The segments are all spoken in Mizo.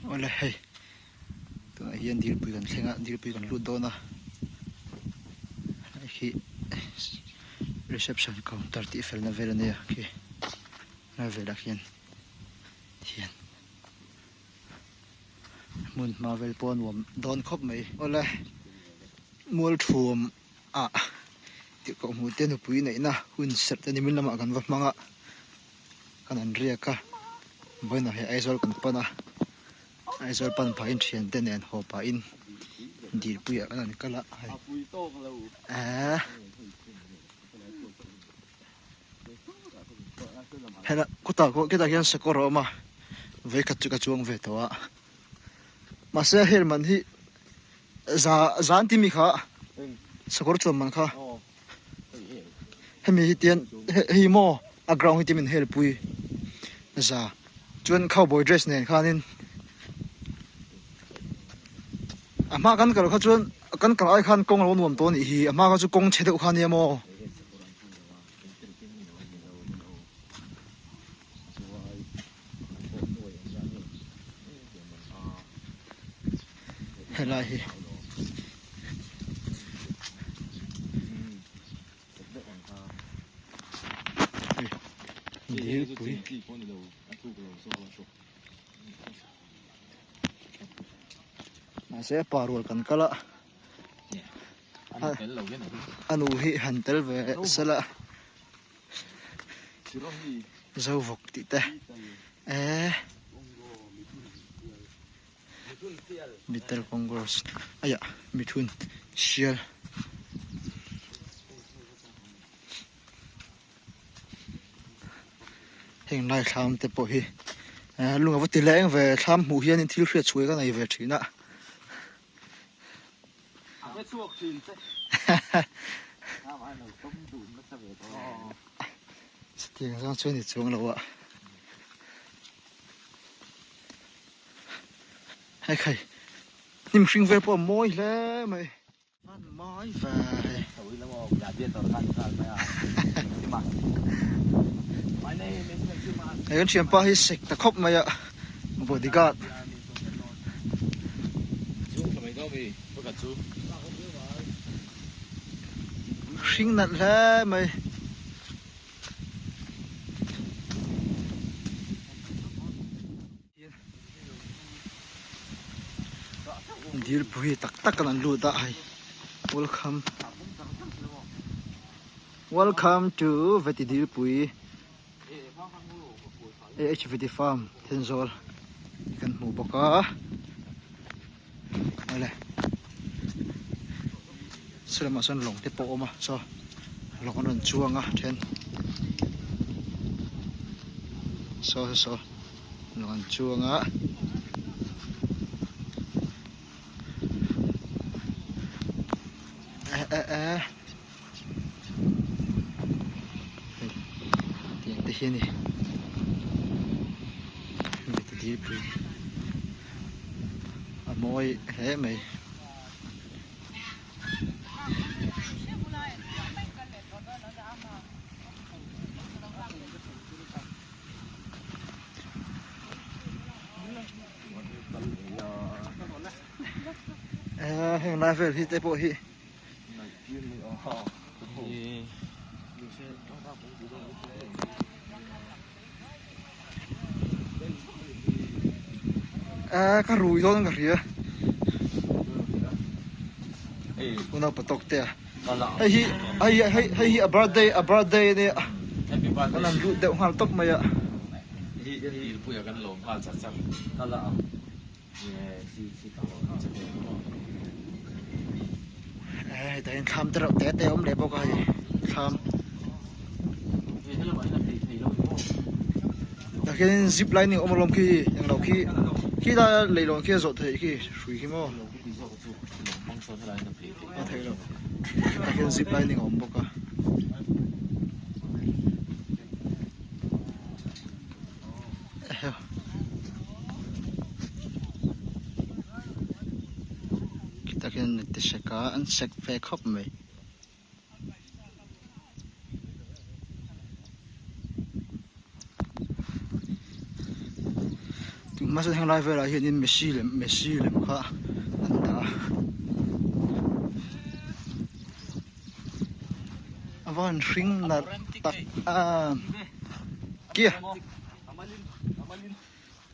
Awle hei tunah hian dilpui kan thleng a dilpui kan lut dawn a hei hi reception counter tih felna vel a nia khi lai velah khian hian hmun hma vel pawh a nuam dawn khawp mai awle mualthuam ah tihkawh hmuh te nupui neihna hun serh te nimin lamah kan va hmang a. Kan an riak a, vawiinah hei Aizawl kan pan a, Aizawl pan pahin thiante nen haw pahin dilpuiah kan han kal a hei eee hela kutah pawh khitah khian sakawr a awm a vawikhat chu ka chuang ve tawh a mahse hel man hi za za an ti mi kha sakawr chuan man kha. Hemi hi tian hei maw a ground hi tian min hel pui za chuan cowboy dress nen khanin a hma kan kal kha chuan kan kal ai khan kawng a lo nuam tawh a nih hi a hma kha chu kawng chhe deuh kha ania maw. Helai hi Dilpui Mahse pa rual kan kal a A nu hi han tel ve sela. Zovawk tih te eee Mitel Congress aiah mithun sial heng lai thlam te pawh hi eh lung ava ti leng ve thlam hmuh hianin thil hriat chhuai ka nei ve thin a. Chutiang zawng chu a ni chuang lo a. Hei khai hnim hring vel pawh a mawi hle mai. An mawi ve hei. Hei kan thianpa hi sek ta khawp mai a bodyguard. Hring nalh hle mai. Dil pui tak tak an lut a hei welcome welcome to veti dil pui ah veti farm Thenzawl kan hmu bawk a awle saw lamah sawn lawng te pawh a awm a saw lawng an rawn chuang a then saw saw lawng an chuang a eh eh eh hei tiang te hi a ni hemi te dilpui a mawi hle mai. Heng lai vel hi te pawh hi ka rui dawn ka hria unaupa tawk te a hei hi hei hi hei hi a birthday a birthday ania kan han lut deuh nghal tawp mai a. Hetah hian thlam te reuh te te a awm leh bawk a hei thlam tah khian zip lining a awm alawm khi englo khi khilai a leihlawn khi a zawh theih khi hrui khi maw a theih loh tah khian zip lining a awm bawk a. Khitah khian an ti sek a an sek ve khawp mai. Tun Mahse heng lai velah hianin Messi lem Messi lem kha an dah a. A va han hring nalh tak a kia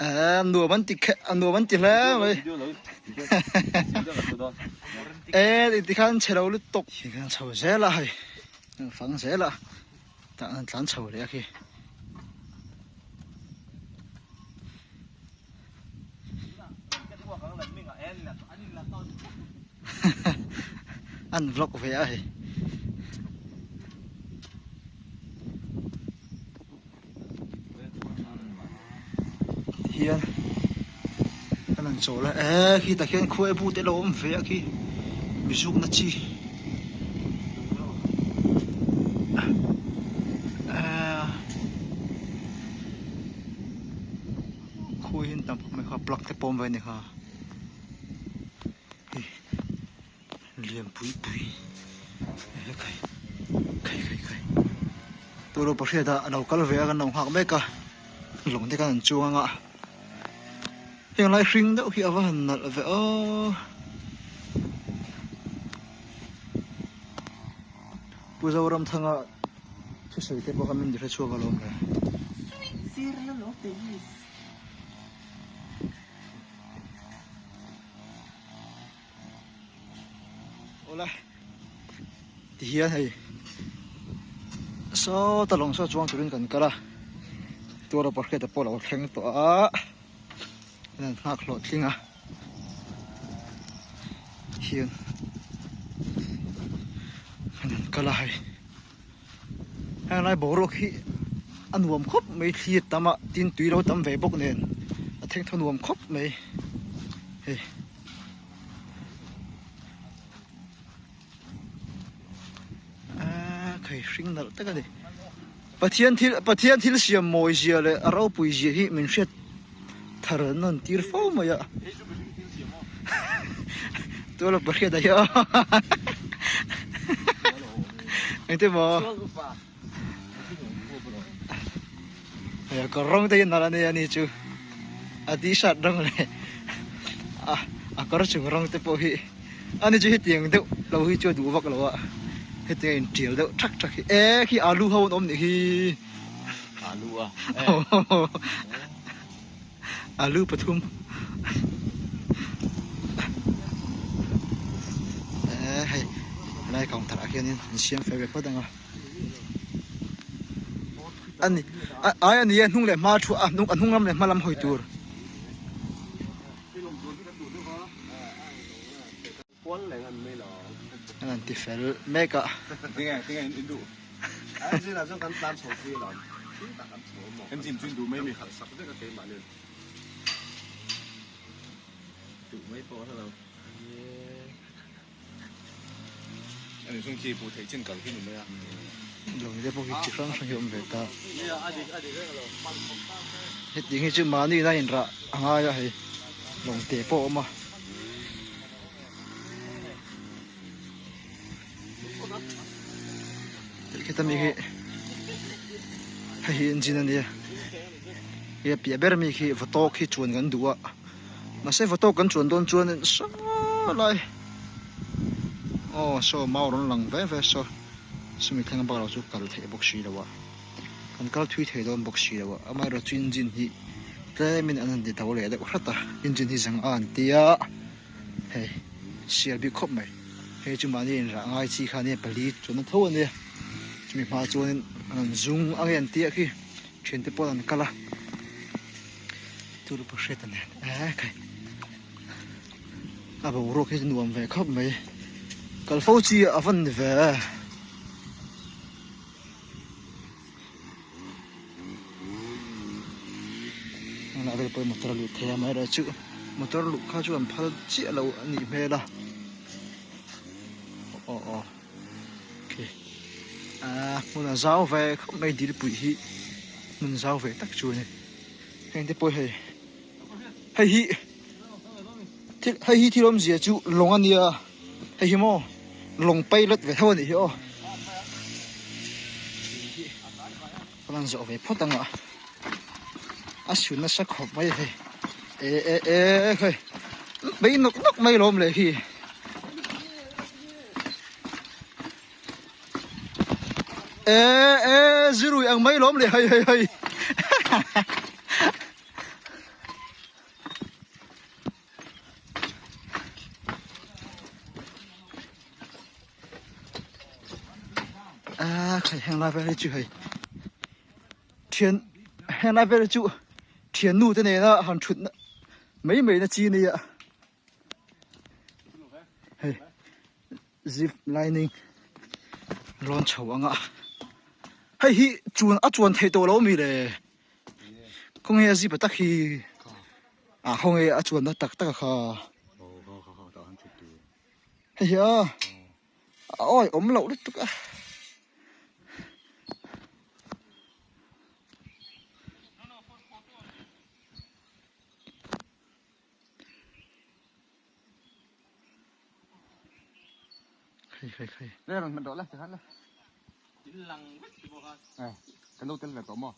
eh nuam an ti khe a nuam an ti hle mai eh tikhan chhe lo lutuk tikhan chho zel a hei fang zel a. Tah an tlan chho leh a khi. An vlog ve a hei. Hian kan han chawl a eh khi tah khian khuai bu te lo awm ve a khi mizukna chi eh khuai hi an tam khawp mai kha plug te pawh awm ve a ni kha hei. Lian pui pui he khai khai khai khai turo pahriat ah alo kal ve a kan lo nghak mek a lawng te khan an chuang anga heng lai hring deuh hi ava han nalh ve aw Pu Zoramthanga thusawi te pawh kha min ti hrechhuak alawm le. Awle tihian hei sawta lawng saw chuang turin kan kal a tuara pahriat pawh a lo thleng tawh a an han nghak hlawh tling a hian an han kal a hei heng lai boruak hi a nuam khawp mai thli a tam a tin tui lo tam ve bawk nen a thengthaw nuam khawp mai hei. Aaa khai hring nalh tak a ni Pathian thil Pathian thil siam mawi zia leh a ropui zia hi min hriat thar an rawn tir fo mai a tuala pahriat a hi aw engtin maw Hei kawr rawng te hi nalh a nia ani chu a t-shirt rawng leh a a kawr chung rawng te pawh hi ani chu hetiang deuh lo hi chu a duh vak lo a hetiang a intial deuh thak thak hi e khi alu ho an awm nih hi alu a alu pathum e hei helai counter ah hianin an siam fel ve phawt ang a. Ani ai ani a hnung leh hma thu a hnung a hnung lam leh hma lam hawi tur. An han ti fel mek a. Lawng te pawh hi chi hrang hrang hi a awm ve ta. Hetiang hi chu mahni ina inrah a ngai a hei lawng te pawh a awm a. Khita mi khi hei hi engine a nia hei a piah ber ami khi vatawk hi chuan kan duh a. Mahse photo kan chuan dawn chuan saw lai aw saw mau rawn lang ve ve saw sumi thleng bak lo chu kal theih bawk si lo a kan kal thui thei dawn bawk si lo a amaherawh chu engine hi tlem in an han ti tho leh deuh hrat a engine hi zang a an tia hei sial bik khawp mai hei chu mahni inrah ngai chi kha ania pali chuan a tho ania chumi hma chuanin an han zung ang e an tia khi thiante pawh an kal a. Turu pahriat a nen eh khai a boruak hi nuam ve khawp mai kal fo chi a van ni ve hmanah vel pawh motor a lut thei a amaherawhchu motor luh kha chu an phal chiah lo a nih hmel a aw aw okay ah hmun a zau ve khawp mai dilpui hi hmun zau ve tak chu a ni. Heng te pawh hei hei hi thil hei hi thil awmzia chu lawng a nia hei hi maw lawng pilot ve tho a nih hi aw ka lan zawh ve phawt ang a a sun nasa khawp mai hei. E e e hei mai nawk nawk mai lawm leh hi. E e zirui ang mai lawm leh hei hei hei. A khai heng lai vel hi chu hei thian heng lai vel hi chu thian nu te nena han thut na mai mai na chi ania hei zip lining rawn chho anga hei hi chuan a chuan theih tawh lo ami le khawnge a zip a tak hi ah khawnge a chuan na tak tak a kha. Hei hi a a awi awm loh lutuk a. Khai khai khai. Đây là mình đổ lên thì hắn lên. Ờ, cái đầu tiên là có mò.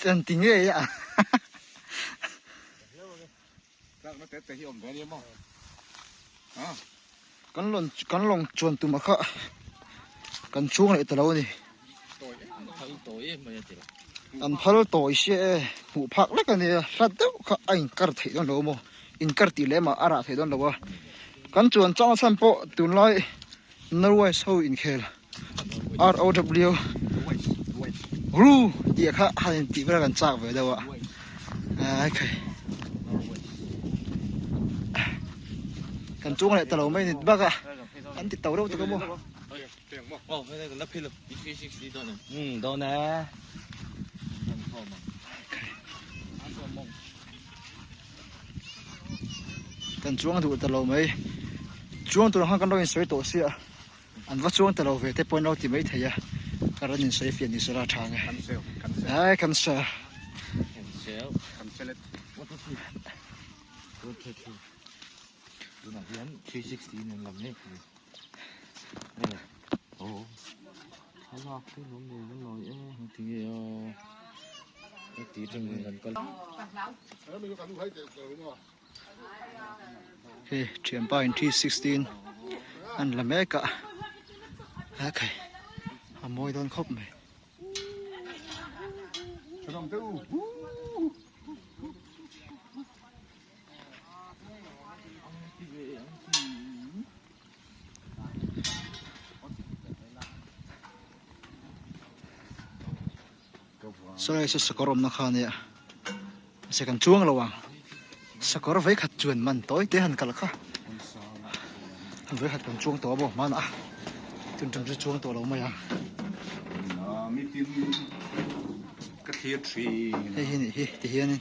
An ti ngei a. Kan lawn kan lawng chuan tum a kha kan chhung leh ta lo a ni. An phal tawi sia e hmuh phak lek a nia hlat deuh kha a inkar theih dawn lo maw inkar tih leh mah a rah theih dawn lo a kan chuan chang chhan pawh tunlai Norway ho inkhel ROW ru tih kha han intih vel kan chak ve deuh a ai khai kan chuang leh ta lo mai ni bak a an ti to reuh tak a maw. Kan chuang duh ta lo mai chuang tur ang khan kan lo insawi tawh sia an va chuang ta lo ve te pawh an lo ti mai thei a ka rawn insawi fiah ni sela tha nge ai kan sel Hei thianpa in 316 an la mek a a khai a mawi dawn khawp mai. Saw lai saw sakawr awmna kha ania mahse kan chuang lo ang sakawr vawikhat chuan man tawi te han kalh kha vawikhat kan chuang tawh a bawk hmanah tun tum chu chuang tawh lo mai ang hei hi nih hi ti hianin.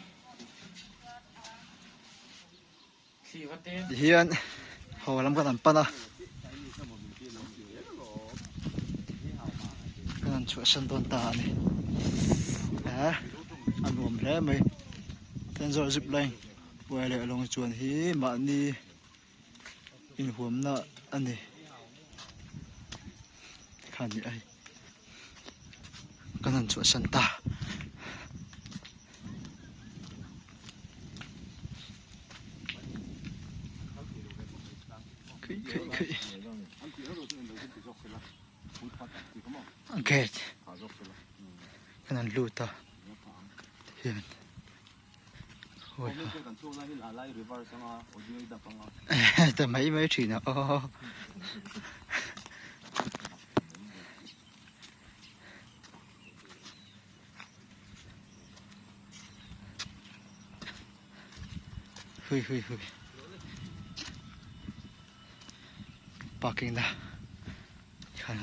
Tihian haw lam kan han pan a kan han chhuahsan dawn ta a ni eh a nuam hle mai Thenzawl zip line uai leh lawng chuan hi mahni inhuamna a ni kha ni a hei kan han chhuahsan ta. Khui khui khui gate kan han lut a hian ta mai mai thin a aw hui hui hui parking na khan.